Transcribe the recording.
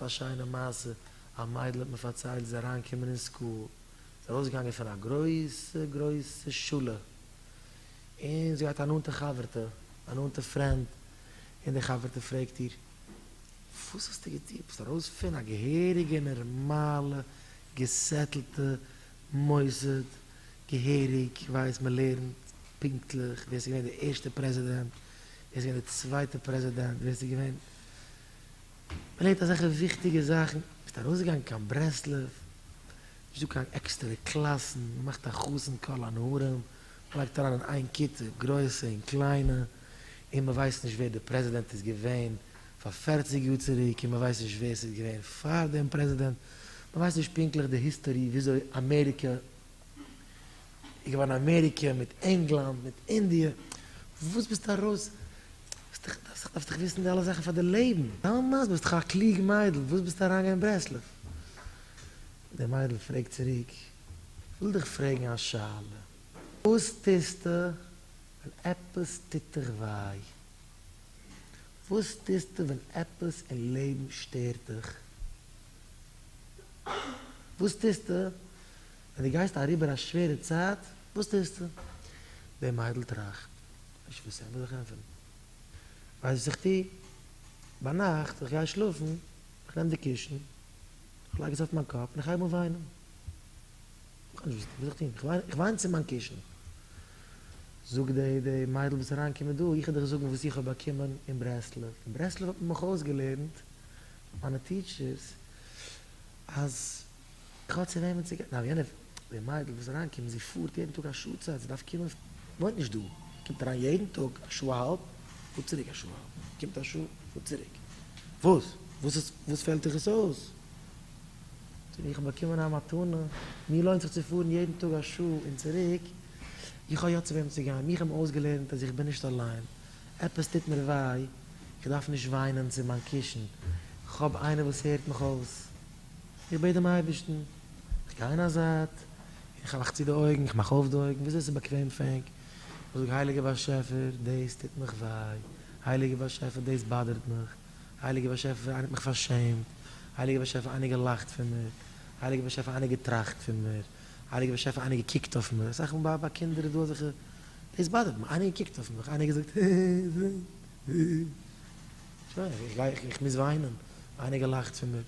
א שיינע מעשה, א מיידל האט מיר פארציילט, זי איז אריינגעקומען אין school, זי איז ארויסגעגאנגען פון א גרויסע גרויסע שולע, און זי האט א נאנטע חבר'טע, א נאנטע friend, און די חבר'טע פרעגט איר, וואס האסטו געטון? ביסט ארויס פון א געהעריגע נערמאלע געסעטלטע מוסד, געהעריג, כ'ווייס מ'לערנט פונקטליך ווער ס'איז געווען די ערשטע פרעזידענט, ווער ס'איז געווען די צווייטע פרעזידענט, ווער ס'איז געווען, מ'לערנט אזעלכע וויכטיגע זאכן, ביסט ארויסגעגאנגען קיין ברסלב, נישט דא קיין עקסטערע קלאסן, מ'מאכט א חתן כל הנערים, מ'לייגט אריין אין איין כיתה גרויסע און קליינע, און מ'ווייסט נישט ווער די פרעזידענט איז געווען פאר 40 יאר צוריק, און מ'ווייסט נישט ווער ס'איז געווען פאר דעם פרעזידענט, מ'ווייסט נישט פונקטליך די history וויאזוי אמעריקע איז געווארן אמעריקע מיט ענגלאנד מיט אינדיע, וואס ביסטו ארויס? דארפסט דאך וויסן די אלע זאכן פאר די לעבן, דאמאלס ביסט דאך א קלוג מיידל, וואס ביסטו אריינגעגאנגען אין ברסלב? די מיידל פרעגט צוריק, כ'וויל דיך פרעגן א שאלה, וואס טוסטו ווען עפעס טוט דיך וויי? וואס טוסטו ווען עפעס אין לעבן שטערט דיך? וואס טוסטו ווען דו גייסט אריבער א שווערע צייט? וואס טוסטו? די מיידל טראכט, נישט וואס וויל איך ענטפערן? ווייסט וואס איך טו? ביינאכט איך גיי שלאפן, איך נעם די קישן, איך לייג עס אויף מיין קאפ און איך הייב אן וויינען. איך האב נישט וואס זאל איך טון? איך וויין צו מיין קישן. זאגט די מיידל וואס איז אריינגעקומען דא, איך וועל דיך זאגן וואס איך האב באקומען אין ברסלב. אין ברסלב האט מען מיך אויסגעלערנט, מיינע teachers, אז איך האב צו וועמען צו גיין. נאר יענע, די מיידל וואס איז אריינגעקומען, זי פארט יעדן טאג א שעה צייט, זי דארף קומען, וואוינט נישט דא, קומט אריין יעדן טאג א שעה א האלב, פארט צוריק א שעה א האלב, קומט א שעה, פארט צוריק. וואס? וואס איז, וואס פעלט דיך עס אויס? זאג איך, איך האב באקומען א מתנה, מיר לוינט זיך צו פארן יעדן טאג א שעה און צוריק, איך האב יא צו וועם צו גיין, מיך האבן אויסגעלערנט אז איך בין נישט אליין, עפעס טוט מיר וויי, איך דארף נישט וויינען צו מיין קישן, איך האב איינער וואס הערט מיך אויס, איך בעט דעם אייבערשטן, איך גיי אין א זייט, איך מאך צו די אויגן, איך מאך אויף די אויגן, וויאזוי עס איז באקוועם פאר ענק, איך זאג הייליגער באשעפער, דאס טוט מיך וויי, הייליגער באשעפער, דאס באדערט מיך, הייליגער באשעפער, איינער האט מיך פארשעמט, הייליגער באשעפער, איינער געלאכט פון מיר, הייליגער באשעפער, איינער געטראכט פון מיר, הייליגער באשעפער, איינער געקוקט אויף מיר, אסאך מאל ביי קינדער איז דא אזעלכע, דאס באדערט מיך, איינער געקוקט אויף מיך, איינער געזאגט שוין, איך גיי, איך מוז וויינען, איינער געלאכט פון מיר.